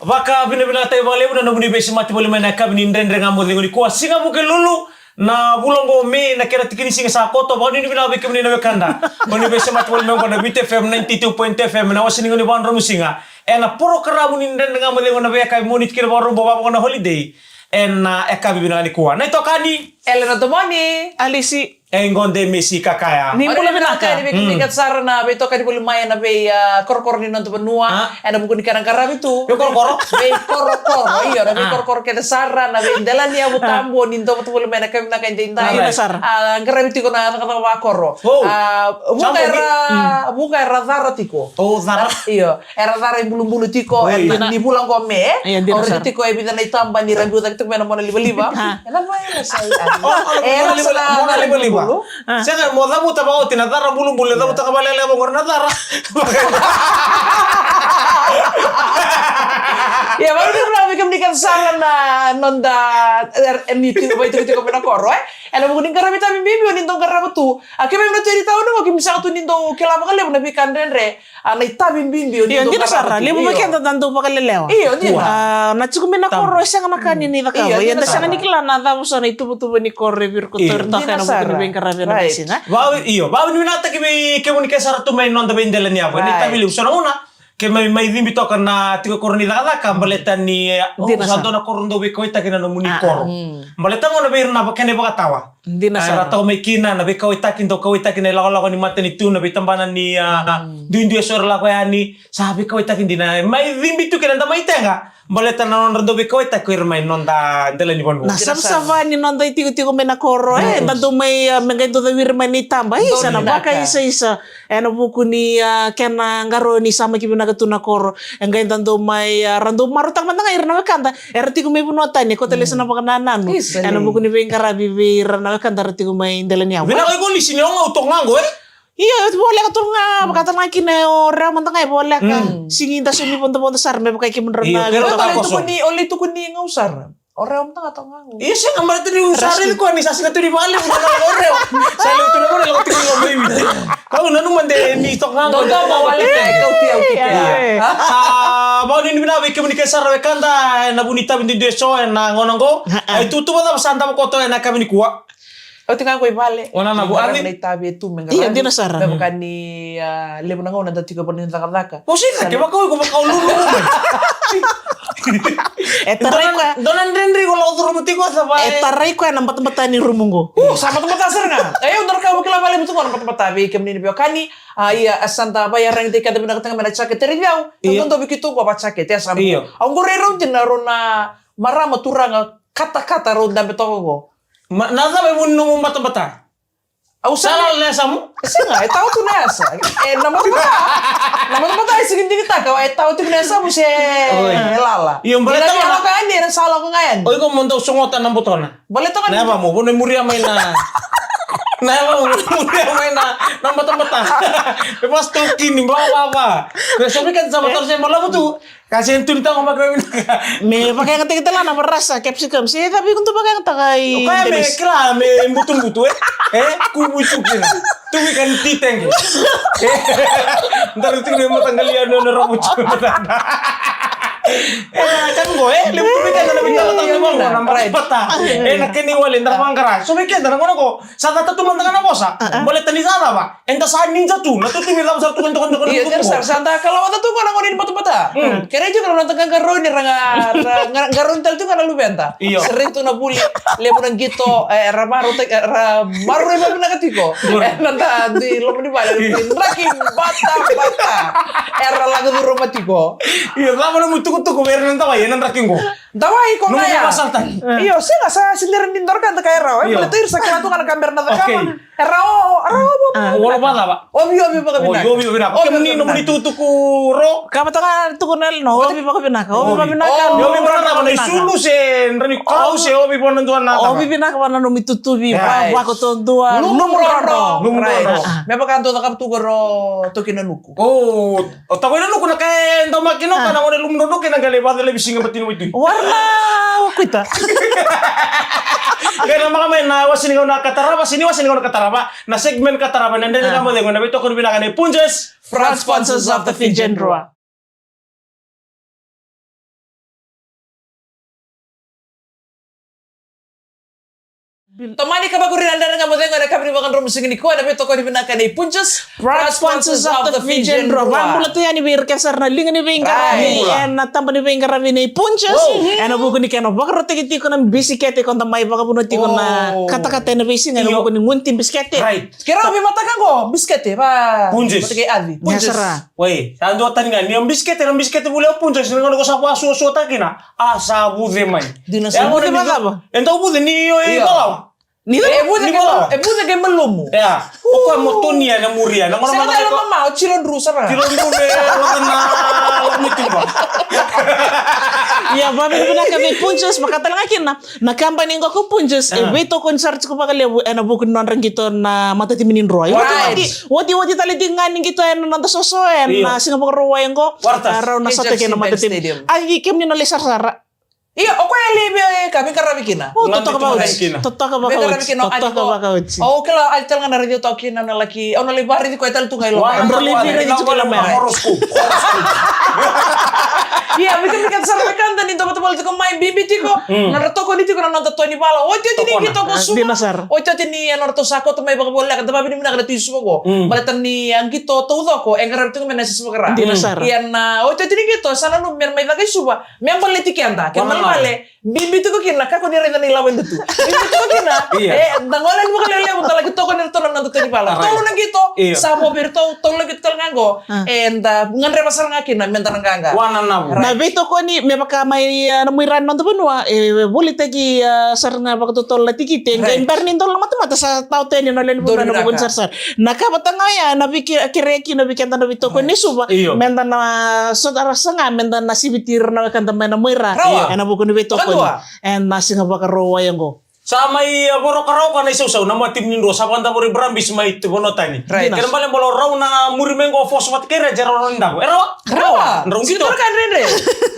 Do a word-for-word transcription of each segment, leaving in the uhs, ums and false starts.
Vakavinavinakataki vakalevu na nomuni veisemati voli mai na yakavi ni Dredre Ga Mo Cegu nikua, siga Vukelulu, na vula oqo o Me, na kena tiki ni siga sa koto. Vakanuinui vinaka vei kemuni na wekada. Oni veisemati voli mai oqo na Viti F M ninety-two point two F M, na wase ni gauna ni vakadromusiga. Ena porokaramu ni Dredre Ga Mo Cegu na veiyakavi Moniti kina Vakaraubuka, vaka oqo na holiday. Ena yakavi vinaka nikua. Na itokani. Elena Tomoni. Alisi. E qo de Mesi Kakaya. Ni bula vinaka. Ni vei kemuni kece sara na veitokani voli mai ena vei, ah, korokoro ni noda vanua. Ah. Ena vuku ni kena qaravi tu. Veikorokoro. Veikorokoro. Io, na veikorokoro kece sara, na veidelaniyavu tabu, oni dau vata voli mai ena yakavi vinaka edaidai. Dina sara. Ah, qaravi tiko na cakacaka vakoro. Oh. Ah, vuqa era, vuqa era cara tiko. Oh, cara. Io. Era cara ibulubulu tiko, oi, ena ni vula qo Me. Io, dina sara. Au raica tiko e vica na itaba ni ra biu cake tiko mai na mona livaliva. Ha. Ena vairusi. O, o, era mona liva-, sa mona livaliva. Ibulubulu. Ha. Sega, mo cavuta vakaoti na cara bulubulu, e cavuta ka vakaleleka vaqori na cara. Ia, vakanuinui vinaka vei kemuni kece sara na noda, er, er, ni tiko, vaitikotiko mai na koro, e. Ena vuku ni qaravi tavi bibi oni dau qarava tu. A, keimami na tu e tauni qo, keimami sega tu ni dau kila vakalevu na veika dredre. A, na itavi bibi oni dau qarava tu. Io, dina sara, levu vei keda da dau vakalelewa. Io, dina. A, na tiko mai na koro e sega na ka ni na cakava. Io, dina sara. Ia da sega ni kila na cava so na ituvatuva ni koro e vei iratou, io, toka ena vuku ni veiqaravi ena veisiga. Right. Vaka, io, vakanuinui vinakataki vei kemuni kece sara tu mai noda veidelaniyavu. Right. Na itavi levu so na gauna keimami mai cibi toka na tiko koro ni cakacaka, baleta ni, e, dina sara, sa dua na koro dau veikauwaitaki na nomuni koro. Mm. Baleta qo na vei ira na kena ivakatawa. Dina sara. Era toka mai kina na veikauwaitaki, dau kauwaitaki na ilakolako ni matanitu, na veitabana ni, a, duidui eso era lako yani, sa veikauwaitaki dina. Mai cibi tu kina da mai teqa, baleta na nodra dau veikauwaitaki ko ira mai noda dela ni vanua. Na savasava ni noda itikotiko mai na koro, e, da dau mai, a, me qai dau cawiri mai na itaba. Isa na vakaisaisa. Ena vuku ni, a, kena qarauni sa mai ki vinaka tu na koro. E qai da dau mai, a, ra dau marautaka mada ga ira na wekada era tiko mai vanua tani, e kauta lesu na vakanananu. Ena vuku ni veiqaravi vei ira na wekada ra tiko mai delaniyavu. Vinaka iko Lisi ni o gau toka ga qo, e? Io, voleka tolu ga, vaka tale ga kina o Rewa mada ga e voleka. Mm. Sigi da soni vodovodo sara me vaka i kemudrau na. Io, o lai tukuni, o lai tukuni gau sara. O Rewa mada ga toka ga qo. Io, sega, baleta niu sa raici koya ni sa sega tu ni vakalevu na o Rewa. Sa levu tu na gone lako tiko i loma i Viti. Kau nanuma de ni toka ga qo. Dodonu mo vakalevu, e kauti au tiko. Io. Sa vakanuinui vinaka vei kemuni kece sara wekada ena vuku ni itavi duidui eso ena gauna qo. A, a. A, itukutuku cava sa davo koto ena yakavi nikua? Oti ga qo i vale. O na na vuani. Na itavi e tu me qaravi. Io, dina sara. Me vaka ni, a, levu na gauna da tiko e vanua ni cakacaka. O sega, kevaka o iko vaka o luluvu mai. E tarai koya. Dua na dredre iko lako curuma tiko, sa va e. E tarai koya na batabata ni rumu qo. O, sa batabata sara ga. E, au dau kila vakalevu tu qo na batabata vei kemuni na veiwekani. A, ia, a, sa da vaiyaragi tiko keda vinaka tiko mai na jakete. Raici au. Io. Au dau dodovi keitou qo vakajakete, e sa. Io. Au qo rairai dina rau na marama turaga katakata rau dabe toka qo. Ma, na cava e vu ni nomu batabata? Au sa lala na yasamu? Sega, e tawa tu na yasa. E, na batabata. Na batabata e sega ni digitaka, e tawa tiko na yasamu se e lala. Io, baleta ga na ka yani, era sa lako ga yani. O iko mo dau sogota na botona. Baleta ga na yavamu, vo na muria mai na. Na yavamu, muria mai na, na batabata. E vastokini, bla, bla, bla. Me sa vei keda sa batabata se balavu tu. Ka sega ni tu ni taqomaki na vinaka. Me vakayagataki tale ga na varasa, capsicum. Se cava iko dau vakayagataka i Denise? O koya me kila, me butubutu, e? E? Kuvu i tu kina. Tu i ka ni titegi. E? Daru tiko ni mataqali yani na ravutu. E, ka qo, e? Levu tu vei keda na veitalanoa ni vanua na batabata. E, na kena iwali, da vaqara. So vei keda na gauna qo, sa cata tu mada ga na vosa. Baleta ni sa cava? Eda sa ninja tu, na tutuvi cava sa tu, eda, eda, eda. Io, eda sa, sa da kalawa tu qo na gauna ni batabata. Mm. Kere tiko na noda qaqarauni ra ga, ra, ga, qarauni tale tiko na luveda. Io. Serei tu na vuli, levu na qito, e, ra marau, e, ra marau, e, vinaka tiko. Io. E, na da, di loma ni vale, draki batabata. Era lako curuma tiko. Io, cava nomu itukutuku vei ira na dawai ena draki qo? Dawai ko ga ya. Io, sega, sa sinira ni dora ka da ka e rawa. E, baleta ira sa kila tu ga na ka bera na cakava. Okay. E rawa, e rawa, e rawa. Ovi, ovi vakavinaka. Ovi, ovi vinaka. Kemuni nomuni itukutuku, Ro? Ka vata ga tukuna na ovi vakavinaka. Ovi vakavinaka. Ovi vakavinaka, na isulu se dra ni kau se ovi vua na dua na cava? Ovi vinaka vua na nomu itutuvi, vua, vua ko to dua. Lumu drodro. Lumu drodro. Me vaka dua cakava tu ko Ro, toki na nuku. O, o tawai na nuku na ka e dau maki na ka na gone lumu drodro kei na qai lai vacelevi siga bati na waitui. Wara na wakuita. Qai na maka mai na wase ni gauna ka tarava, se ni wase ni gauna ka tarava, na segment ka tarava, na Dredre Ga Mo Cegu, na veitokoni vinaka nei Punjas. Proud sponsors of the Fijian Drua. Tomani ka vakuri na Dredre Ga Mo Cegu ena yakavi ni vakadromu siga nikua, ena veitokoni vinaka nei Punjas, proud sponsors of the Fijian Drua. Vakabula tu yani vei ira kece sara na liga ni veiqaravi, right, ena taba ni veiqaravi nei Punjas. Ena vuku ni kena vakarautaki tiko na bisikete, ko da mai vakavuna tiko na katakata ena veisiga ena vuku ni gunu ti bisikete. Right. Keirau veimataka qo, bisikete, va. Punjas. Mataka i avi. Punjas. Sara. Wai, sa dua tani ga, ni o bisikete, na bisikete voli o Punjas, ni gona ko sa vasuasuataka kina, a sa vuce mai. Dina sa vuce mai. E dau vuce ni o i valawa. Ni e vuce ni ke valawa. E vuce ke malumu. Ia. O koya mo tonia na muria. Na gona mama, o tilo dru sara. Tilo dru me, na, na, na, na, ia, vavinavinaka vei Punjas, vakatalega kina. Na kabani qo ko Punjas, e veitokoni sara tiko vakalevu ena vuku ni nodra qito na matatimi ni Drua. Right. Oti, oti, oti tale tiko ga ni qito ena noda soso ena siga Vakarauwai qo. Rau na sota kei na matatimi. A ki kemuni na lai sarasara. Io, o koya e lai vei ka veiqaravi kina. O, totoka vakaoti. Totoka vakaoti. Totoka vakaoti. O kila, a tale ga na raici toka kina na laki, au na lai varaici koya tale tu ga i loma. Ia, vei kemuni kece sara na ka da ni dau vatavoli tiko mai, bibi tiko na nodra tokoni tiko na noda toa ni vala. Otioti ni qito ko Suva. Dina sara. Otioti ni a nodratou sa kauta mai vakavoleka, da vavinavinaka na tui Suva qo. Baleta ni a qito taucoko e qaravi tiko mai na sisi vakara. Dina sara. Ia na otioti ni qito sa nanumi me na mai caka i Suva me baleti keda. Ke malemale, bibi tiko kina, kakua ni raica na ilavo e dutu. Bibi tiko kina, e, da gole yani vakalevulevu, da laki tokoni iratou na noda toa ni vala. Tolu na qito sa vo vei iratou, tolu na qito tale ga qo. Eda gadreva sara ga kina me da na qaqa. Na veitokoni me vaka mai, e, na muira ni noda vanua, e volitaki, e, sara ga vakatotolo na tikite, e qai bera ni dola na matamata sa tau tu yani na lewe ni vanua ena vuku ni sarasara. Na ka vata ga oya, na veikere kina vei keda na veitokoni e Suva, me da na sota ra saga, me da na siviti ira na wekada mai na muira ena vuku ni veitokoni ena siga Vakarauwai qo. Sa mai, e, voroka rawa na isausau na matatimi ni Drua, sa vakadavori Brabis mai Vanua Tani. Right. Kena ibalebale rau na muri mai qo, force vata kei Regi, rau na davo. E rawa? Rawa. Drau qito. Sega ni dua na ka dredre.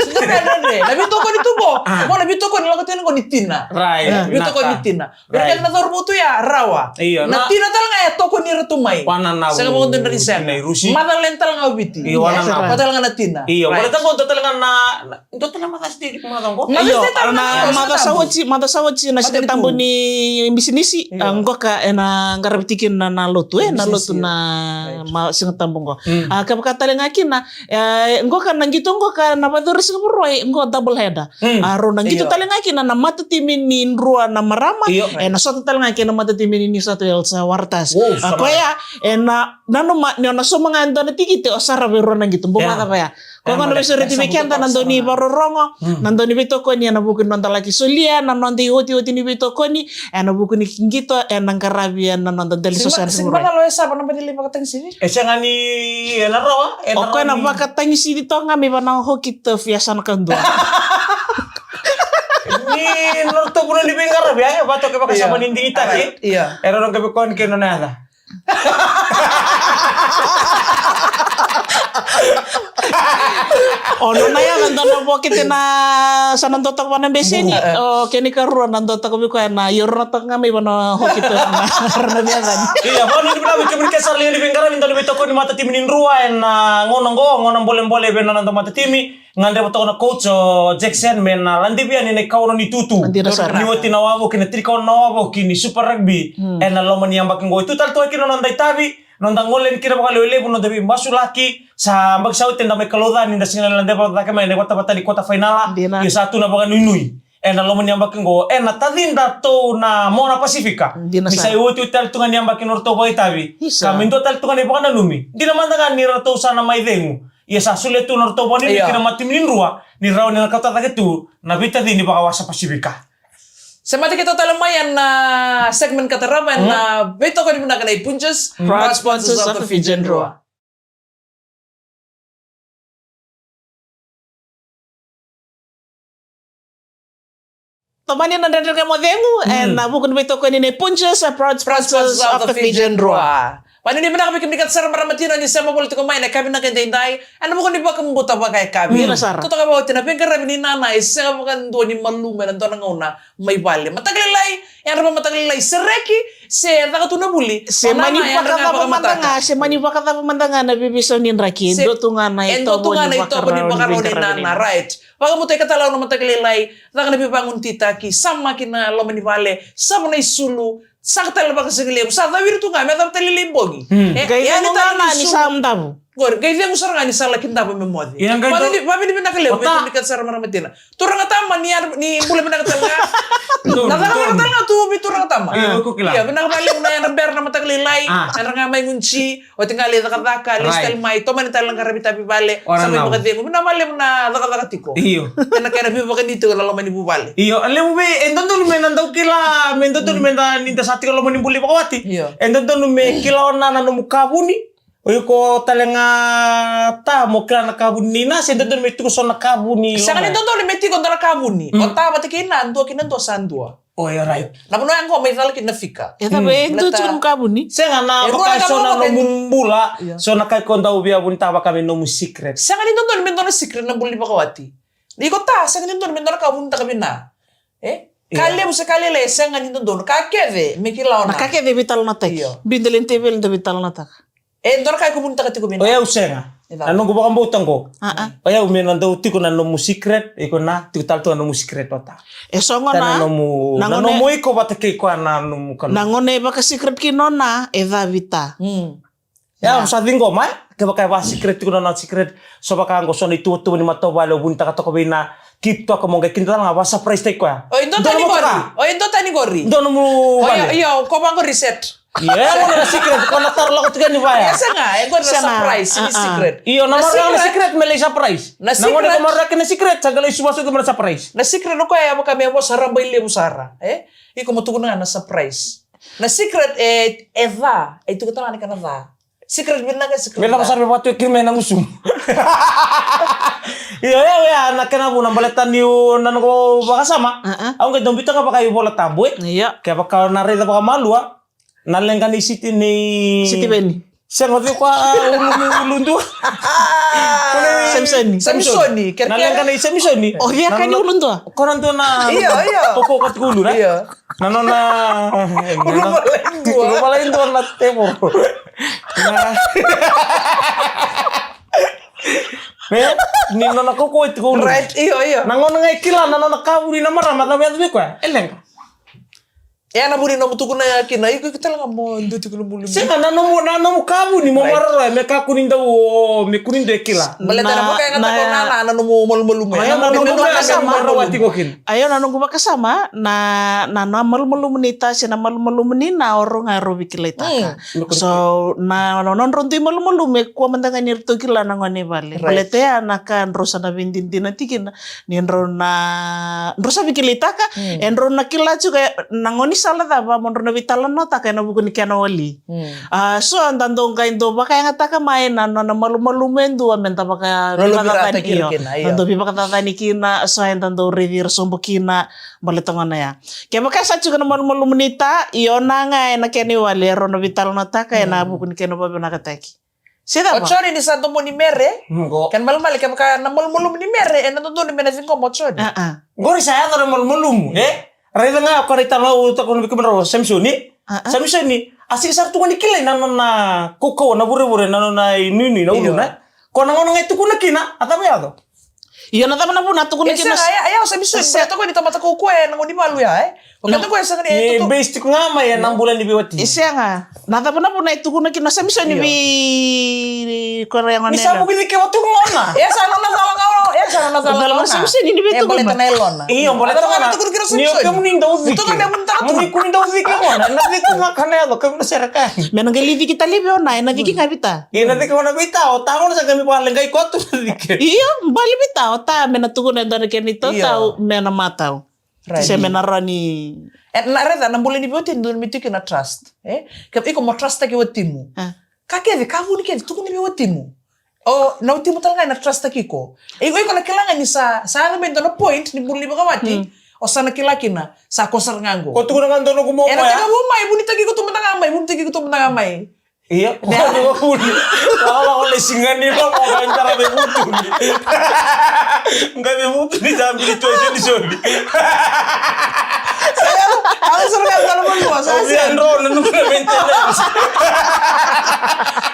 Sega ni dua na ka dredre. Na veitokoni tu qo. Qo na veitokoni lako tani qo ni tina. Right. Veitokoni ni tina. Right. Vei keda na cauravou tu ya, rawa. Io, na tina tale ga e tokoni ira tu mai. Sega vakadua ni sega. Motherland tale ga o Viti. Io, na, na. Vaka tale ga na tina. Io, baleta qo dua tale ga na, na, dua tale ga maca state, maca qo. Io, na maca sa oti, maca sa oti na Siga Tabu ni bisinisi. Io. A, qoka ena qaravi tiko kina na, na lotu, e, na lotu na, ma, Siga Tabu qo. A, kevaka tale ga kina, e, qoka na qito qoka na vacori Siga Vakarauwai qo, double header. A, rau na qito tale ga kina na matatimi ni Drua na marama, ena sota tale ga kina na matatimi ni New South Wales, a, Waratahs. A, koya ena nanuma ni o na sauma ga e dua na tikite, o sara vei rua na qito. Bau vakacava ya? Koya gona veisureti vei keda na dau ni vakarorogo, na dau ni veitokoni ena vuku ni noda laki solia na noda iotioti ni veitokoni ena vuku ni qito ena qaravi ena noda dela ni soso ena Siga Vakarauwai. E sega ni, ena rawa, ena rawa. O koya na vakatagicini toka ga mai vua na hockey turf, e yasana kadua. Ni nodratou vanua ni veiqaravi, e, vatoka vakasama ni digitaki. Io. Era rogo vei koya ni kena nona yaca. O nona yaca dua na vokete na sa na dotaka vua na beseni. O kena ikarua na dotaka vei koya na, io, rau na toka ga mai vua na hockey turf na, rau na veiyaca ni. Ia, vua na ni vinaka vei kemuni ke sa liga ni veiqaravi, dau ni veitokoni matatimi ni Drua ena gauna qo, gauna bolebole vei na noda matatimi. Gadreva toka na coach o Jackson me na ladivi yani na ikaono ni tutu. Ni oti na wavoki, na tinikaono na wavoki ni Super Rugby ena loma ni yabaki qo. E tu tale toka kina na noda itavi, na noda gole yani kina vakalewe levu, na noda veimasulaki. Sa yabaki sa oti eda mai kalouca ni da sega ni ladeva cake mai na ivatavata ni quarter final. Ia sa tu na vakanuinui ena loma ni yabaki qo ena tacidratou na mona Pasifika. Ni sa iotioti tale tu ga ni yabaki nodratou vakaitavi. Ka me dua tale tu ga na ivakananumi. Dina mada ga ni ratou sa na mai cegu. Ia sa solia tu nodratou vakanuinui ki na matatimi ni Drua ni rawa ni na kauta cake tu na veitacini vakawasa Pasifika. Semati keitou tale mai ena segment ka tarava ena veitokoni vinaka nei Punjas, proud sponsors of the Fijian Drua. Tomani na Dredre Ga Mo Cegu ena vuku ni veitokoni nei Punjas, a proud sponsors of the Fijian Drua. Vakanuinui vinaka vei kemuni kece sara marama tina ni sema voli tiko mai ena yakavi vinaka edaidai. Ena vuku ni vakabauta vakayakavi. Dina sara. Totoka vakaoti na veiqaravi nei nana e sega vakadua ni malumu ena dua na gauna mai vale. Mataka lailai, yadra vakamataka lailai, sereki, se caka tu na vuli. Se mani vakacava mada ga, se mani vakacava mada ga na veiveisau ni draki, e dua tu ga na itovo ni vakarau ni nana, right. Vakamuta ika tale au na mataka lailai, caka na veivakagunitaki, samaki na loma ni vale, sava na isulu, saka tale na vakasigalevu, sa cawiri tu ga me cava tale lailai bogi. E, qai cegu ga ni sa davu. Qori, qai cegu sara ga ni sa laki davu me moce. Vavinavinaka levu vei kemuni kece sara marama tina. Turaga tama ni yadra, ni bula vinaka tale ga. Na cakacaka tale ga tu vei turaga tama. Ia, vinaka vakalevu na yadra bera na mataka lailai, yadra ga mai gunu ti, oti ga lai cakacaka, lesu tale mai, tomani tale na qaravi tavi vale, sa mai vakacegu. Vinaka vakalevu na cakacaka tiko. Io. Ena kena veivakani tiko na loma ni vuvale. Io, a levu vei, e dodonu me na dau kila, me dodonu me da, ni da sa tiko loma ni bula vakawati. Io. E dodonu me kila o na na nomu kavuni. O iko tale ga ta mo kila na kavuni nei na, se dodonu me tiko so na kavuni. Sega ni dodonu me tiko dua na kavuni. O ta vata kei na, dua kei na dua sa dua. O, ia, right. Na vanua ya qo mai cala kina na fika. E cava e dua tiko na kavuni? Sega na vaka so na nomu bula. So na ka iko dau via vunitaka vaka me nomu secret. Sega ni dodonu me dua na secret na bula ni vakawati. Iko ta, sega ni dodonu me dua na ka vunitaka vina. E? Ka levu se ka lailai, e sega ni dodonu. Ka kece me kila o na. Na ka kece e veitalanoataki. Io. Biu dela ni teveli da veitalanoataka. E dua na ka iko vunitaka tiko vina. O yau sega. Na noqu vakabauta qo. O yau me na dau tiko na nomu secret, iko na tiko tale tu na nomu secret o ta. E so gona na nomu, na nomu iko vata kei koya na nomu kanu. Na gona e vaka secret kina o na, e cavi ta. Ia, sa ciqoma, e? Kevaka e va secret tiko na nona secret, so vaka qo so na ituvatuva ni matavuvale o vunitaka toka vei na, keep toka mo qai kida tale ga va surprise taki koya. Oi, dua tani qori. Oi, dua tani qori. Dua nomu vale. Io, ko va qori set. Ia, e gona na secret, ko na taro lako tiko yani vaya. Ia, sega, e gona na surprise, ni secret. Io, na maroroi na secret me lai surprise. Na gona ko maroroi na secret, sa qai lai suva suva me na surprise. Na secret o koya e vaka me vosa rabailevu sara, e? Iko mo tukuna ga na surprise. Na secret e, e ca, e tiko tale ga na kena ca. Secret vinaka, secret. Me lako sara me vatu e kiri me na gusumu. Io, io, io, na kena vuna baleta niu na noqu vakasama. Au qai dau biuta ga vaka iVola Tabu, e. Io. Kevaka na raica vakamalua, na leqa ni Siti ni Sitiveni. Sega, o cei koya ulu, uludua? Samisoni. Samisoni. Na leqa ni Samisoni. O cei ka ni uludua? Ko na dua na. Io, io. Ko, ko, ko tiko ulu, e? Io. Na nona. Uluvalaidua. Uluvalaidua na tevoro. Na, e, ni nona kaukaua tiko ulu. Right, io, io. Na gauna ga e kila na nona kavuni na marama, cava e yaco vei koya? E leqa. E a na vuni nomu tukuna ya kina, iko, iko tale ga mo dua tiko na bula. Sega, na nomu, na nomu kavuni mo maroroya me kakua ni dau, me kua ni dau e kila. Baleta na vaka e gataka o nana na nomu malumalumu. Io, na nomu vakasama. Io, na noqu vakasama, na, na, na malumalumu ni ta se na malumalumu ni na o rau ga e rau veikilaitaka. So, na, na, na nodrau dui malumalumu e kua mada ga ni ratou kila na gone vale. Right. Baleta ya na ka drau sa na veidinadina tikina, ni drau na, drau sa veikilaitaka, e drau na kila tiko na gaunisala cava mo drau na veitalanoataka ena vuku ni kena wali. A, so eda dau qai dau vakayagataka mai na nona malumalumu e dua me da vaka, veivakacacani kina, io. Da dau veivakacacani kina, so eda dau raici ira sobu kina, baleta gona ya. Kevaka sa tiko na malumalumu ni ta, io na ga ena kena iwali, e rau na veitalanoataka ena vuku ni kena vakavinakataki. Se cava? O Joni ni sa domo ni Mere. Kena malemale kevaka na malumalumu ni Mere ena dodonu me na ciqoma o Joni. Qori sa yaco na malumalumu, e? Raica ga o koya na italanoa au tukuna vei kemudrau o Samisoni. Samisoni, a sega sara tu ga ni kilai na nona kaukauwa, na vurevure, na nona inuinui, na uluna. Ko na gauna ga e tukuna kina, a cava e yaco? Io, na cava na vuna a tukuna kina? E sega, e, e, o Samisoni, baleta o koya ni tamata kaukauwa ena gauna ni valu ya, e? O keda qo e sega ni, e, base tiko ga mai ena bula ni veiwatini. E sega. Na cava na vuna e tukuna kina o Samisoni vei koya na yagona? Ni sa vuki cake watu ga o na. E sa nona cala ga o na, e sa nona cala ga o na. Samisoni ni vei tukuna. E baleta na yalona. Io, baleta ga na tukuna kina o Samisoni. Ni o kemuni dau cake. Ni kua ni dau cake o na. Na cake ga ka na yaco, kemuni sere ka. Me na qai lai cake tale vei o na, e na cake ga vei ta. Ia na cake o na vei ta, o ta gona sa qai mai vakaleqai koya tu na cake. Io, bale vei ta, o ta me na tukuna e dua na kena itautau, me na matau. Right. Se me na rawa ni. E, na raica na bula ni veiwatini, dodonu me tiko na trust. E? Ke iko mo trust taki watimu. Ka kece, ka vuni kece, tukuni vei watimu. O, na watimu tale ga ena trust taki iko. Iko, iko na kila ga ni sa, sa yaco mai dua na point ni bula ni vakawati. O sa na kila kina, sa ko sara ga qo. Ko tukuna ga dua noqu mo koya. Ena tekivu mai, vunitaki iko tu mada ga mai, vunitaki iko tu mada ga mai. Ia, ko na vuli. Lala o le sigani lo mo ka entara me vutuni. Nga me vutuni sa bili tu e soli soli. Sa ya, au suru ka tala mo lua, sa O via ya. Dro na nuku na maintenance.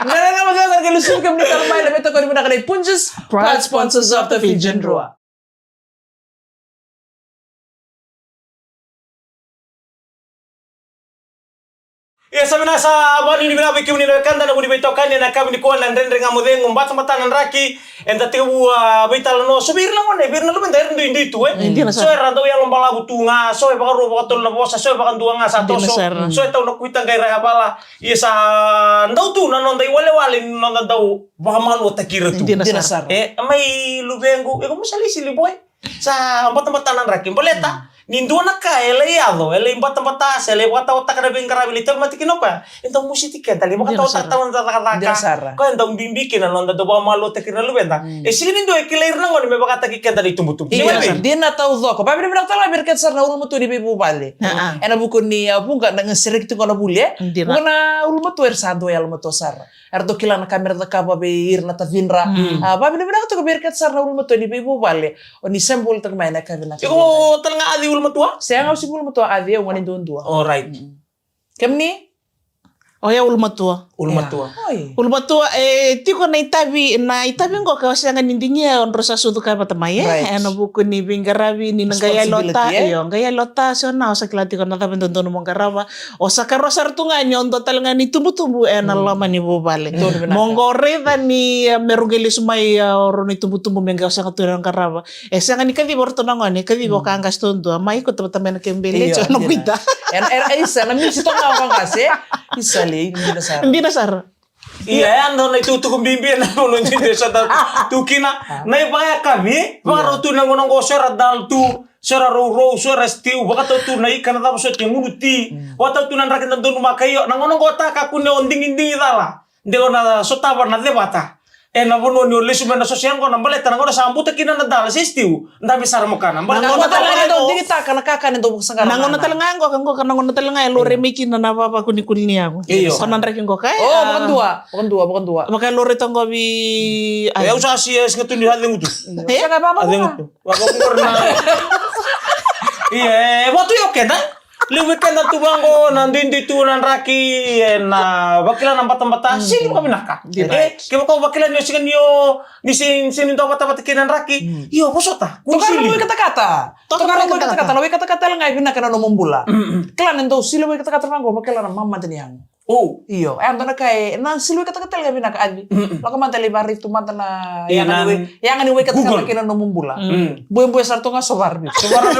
Nga na nga mo ka ka lusu ka mni tala mai le me tokoni vinaka na i Punjas, proud sponsors of the Fijian Drua. Ia sa vinaka sa vanuinui vinaka vei kemuni na wekada na vuni veitokani ena yakavi nikua na Dredre Ga Mo Cegu, batabata na draki. Eda tekivu a veitalanoa so vei ira na gone, vei ira na luveda era duidui tu e. Dina sara. So era dau yalo balavu tu ga, so e vakarua vakatolu na vosa, so e vakadua ga sa Dina toso. Sara. So e tau na kuita qai ra yavala. Ia sa dau tu na noda iwalewale ni noda dau vakamaluataki ira tu. Dina Dina sara. sara. E mai luvequ, e ko musa lisi liboi. Sa batabata na draki baleta ni dua na ka e lai yaco, e lai batabata se e lai vakataotaka na veiqaravi e lai tauvimate kina o koya. E dau musiti keda, lai vakataotaka tawa na cakacaka. Dina sara. Koya e dau bibi kina na noda dau vakamaluataki ira na luveda. E sega ni dua e kilai ira na gone me vakataki keda na itubutubu. Dina sara. Dina taucoko. Vavinavinaka tale ga vei ira kece sara na ulumatua ni veivuvale. Ena vuku ni a vuqa na ga sereki tiko na vuli e. Dina. Vuqa na ulumatua era sa dua yalomatua sara. Era dau kila na ka mera cakava vei ira na tacidra. A, vavinavinaka tiko vei ira kece sara na ulumatua ni veivuvale. O ni sema volitaka mai na ka vinaka. Iko tale ga Aci ulumatua? Sega, au si ulumatua Aci, au gone duadua. Alright. Kemuni? O ya ulumatua. Ulumatua. Oi. Ulumatua, e tiko na itavi, na itavi qo ka o sega ni digia o dro sa sucu ka vata mai e. Right. Ena vuku ni veiqaravi ni na qai yalota, Responsibility, e? Io, qai yalota, so na o sa kila tiko na cava e dodonu mo qarava. O sa karua sara tu ga ni o dua tale ga ni tubutubu ena loma ni vuvale. Mo qo raica ni, e, me ru qai lesu mai, e, o rau ni tubutubu me qai o sega tu ni qarava. E sega ni kaciva o ratou na gone, kaciva o ka qase tu dua. Mai ko tavata mai na kebele, Io, tio na dina. Kuita. Era, era, isa, na misi toka o ka qase. Isa lei, dina sara. Dina sara. Ia, e a dau na itukutuku bibi ena nono ni de sa dau tu kina. Na ivakayakavi, vakarau tu na gauna qo so era dal tu, so era rourou, so era stew, vakatau tu na ika na cava so te gunu ti, vakatau tu na draki na donu maka io, na gauna qo ta kakune o digidigi cala, de o na sotava na cevata. Ena vanua ni o lesu mai na soso yaqona baleta na gauna sa buta kina na dal se stew. Dabe sara mo kana. Na gauna tale ga e dau digitaka na kakana e dau vakasaqara. Na gauna tale ga e qoka, qoka na gauna tale ga e lore mai kina na vavakunikuni ni yago. Io. Ko na draki qoka e. O, vakadua, vakadua, vakadua. Vaka e lore toqo vi. Au sa si e siga tu ni a cegu tu. E? Sa ga vavaku. A cegu tu. Vavaku qori na. Ia, e vatu io keda. Levu vei keda tu vaqo na duidui tu na draki ena vakila na batabata. Sili vakavinaka. E, kevaka o vakila ni o siga ni o Ni se, se ni dau vatavata kei na draki. Io, vosota. Toka na wai katakata. Toka na wai katakata. Na wai katakata tale ga e vinaka na nomu bula. Kila ni dau sili wai katakata vaqo, vakila na mamada ni yago. O. Io, e a dua na ka e, na sili wai katakata tale ga e vinaka Aci. Lako mada lai varai tu mada na yaga ni wai katakata kei na nomu bula. Buebue sara tu ga so vara. So vara.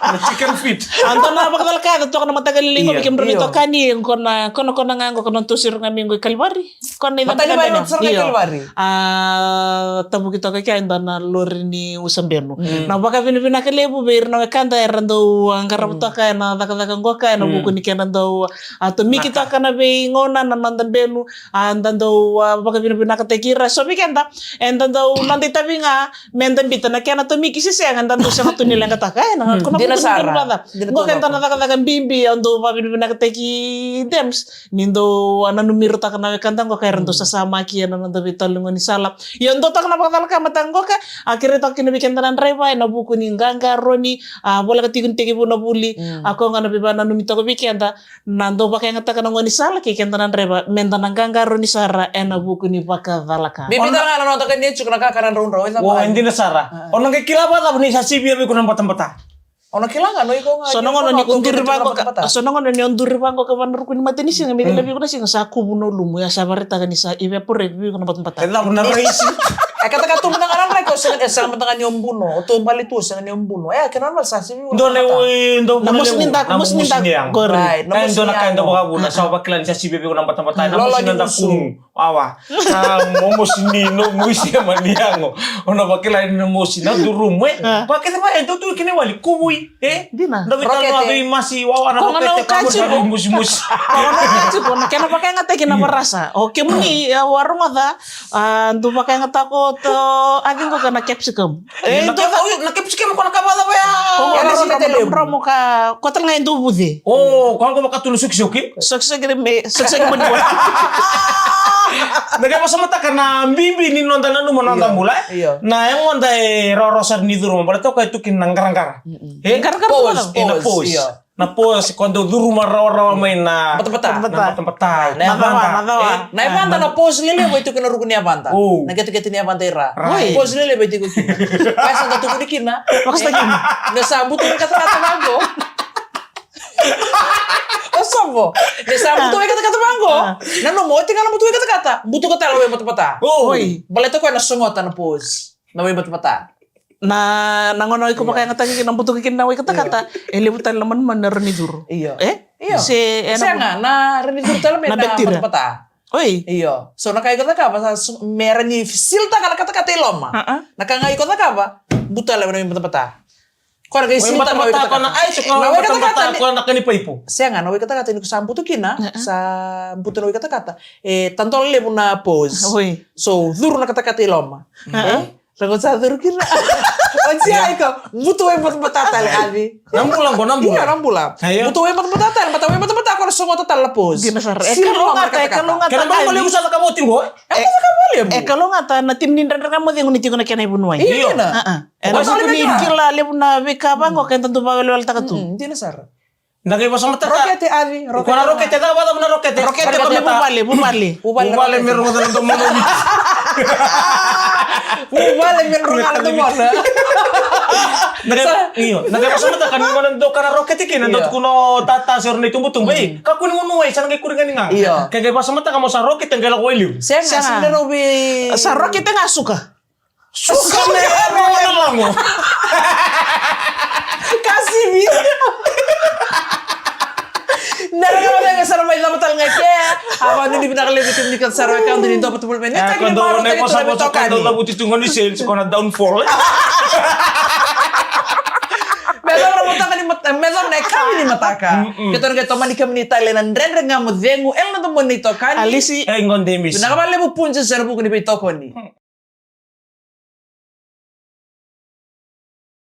Na chicken feet. A dua na vakacalaka e toka na mataka lili qo vei kemudrau na itokani, qo na, qo na, qo na ga qo, qo na tosi ro ga mai qo i Kalivari. Ko na mataka lili sara na Kalivari. A tavuki toka kea e dua na lori ni usa benu. Na vakavinavinaka levu vei ira na wekada era dau a qarava toka ena cakacaka qoka ena vuku ni kena dau a tomiki toka na veigauna na noda benu. A da dau a vakavinavinakataki ira so vei keda. Eda dau noda itavi ga meda bita na kena tomiki se sega, eda dau sega tu ni leqataka ena kona. Dina sara. Qoka e dua na cakacaka bibi au dau vakavinavinakataki Dems. Ni dau a nanumi ira toka na wekada qoka era dau sasamaki ena noda veitalanoa ni sala. Ia dua toka na vakacalaka mata qoka a kerei toka kina vei keda na draiva ena vuku ni qaqaroni a voleka tiko ni tekivu na vuli. A koya ga na veivakananumi toka vei keda na dau vakayagataka na gone ni sala kei keda na draiva meda na qaqaroni sara ena vuku ni vakacalaka. Bibi tale ga na noda ka ni tiko na kakana draudrau. Dina sara. O na qai kila vakacava ni sa sivia vei iko na batabata? O na kila ga no iko ga. So na gauna ni ko duri vaqo ka, so na gauna ni o duri vaqo ka vana ruku ni matanisiga me cila vei iko na siga sa kuvu na ulumu, ia sa varetaka ni sa evaporate vei iko na batabata. E cava na raisi? E katakata tu mada ga na draki, o sega, e sega mada ga ni o buno, o tu bale tu, o sega ni o buno. E kena na sa sivi vei iko na batabata. Na mosi ni daku, mosi ni daku. Qori. Dua na ka e dau vakavuna sa vakila ni sa sivi vei iko na batabata. Na mosi ni daku. Wawa. A, momosi ni nomu isema ni yago. O na vakila ni na mosi na durumu, e. Vakece va e dau tu kina i wali, kuvui, e. Dina. Dau vei tano a vei masi, wawa na rokete, ka mosi, mosi. Ko na kena vakayagataki na varasa. O kemuni, a, au a rogoca, a, dau vakayagataka o Aci qo ka na capsicum. E, na dau capsicum ko na ka vacava ya? Ko na capsicum levu. Ko tale ga e dau vuce. O, ko na ka vaka tu na sokisoki. Sokisoki me, sokisoki mani. Na qai vakasamataka na bibi ni noda nanuma na noda bula, e? Io. Na yagoda e rawarawa sara ni curu mai, baleta o koya e tu kina na qaraqara. E? Qaraqara. Pause, pause. Na pause, ko dau curuma rawarawa mai na batabata. Na batabata. Na yavada. Na yavada, na pause lelevu e tiko na ruku ni yavada. Na qeteqete ni yavada i ra. Pause lelevu e tiko kina. Ka sa da tukuni kina. Vaka sa kina. Na sa butu wai katakata vaqo. O sobo. Na sa butu wai katakata vaqo. Na nomu oti ga na butu wai katakata. Butuka tale wai batabata. Baleta koya na sogota na pause. Na wai batabata. Na, na gauna o iko vakayagataki kina, butuki kina na wai katakata, e levu tale na manumanu e rawa ni curu. Io. E? Io. Se, e na sega, na rawa ni curu tale mai na batabata. Oi. Io. So na ka iko cakava, sa me rawa ni silitaka na katakata i loma. Na ka ga iko cakava, buta tale na wai batabata. Ko na qai silitaka na wai katakata. Na wai katakata ni, ko na ka ni paipo. Sega, na wai katakata ni ko sa butu kina, sa buta na wai katakata. E tadola levu na pause. Oi. So curu na katakata i loma. Raqo sa curu kina. Oti ya iko butu wai batabata tale, Aci. Na bula qo, na bula. Io, na bula. Butu wai batabata tale, baleta wai batabata ko na sogota tale na pause. Dina sara. E kalougata, e kalougata. Kena bau levu sa cakava oti qo. E kalougata na timi ni Dredre Ga Mo Cegu ni tiko na kena ivunau. Io, dina. E na bau levu ni kila levu na veika vaqo ka eda dau vakaweleweletaka tu. Dina sara. Na qai vakasamataka. Rokete, Aci, rokete. Ko na rokete, cava, cava na rokete? Rokete ko me vuvale, vuvale. Vuvale me rogoca na domona. Vuvale me rogoca na domona. Na qai, io, na qai vakasamataka ni gauna dau kana rokete kina, dau tukuna o tata se o ira na itubutubu, ei, kakua ni gunu wai, sa na qai kuri ga ni gaga. Io. Ke qai vakasamataka mo sa rokete, qai lako wai liu. Sega, sega. Sa rokete ga suka. Suka me rogo na lago. Kasivi. Na rega na rega sara mai lama tale ga ke. A vakanuinui vinaka levu kemuni kece sara wekaqu ni dou vata tale mai. Ni taki ni maro taki tu na veitokani. Dou cavuti tu goni sales ko na downfall. Me yacova na mataka ni mata-, me yacova na yakavi ni mataka. Keitou na qai tomani kemuni tale na Dredre Ga Mo Cegu, ena domoni na itokani. Alisi. E, qo Demis. Vinaka vakalevu Punjas ena vuku ni veitokoni.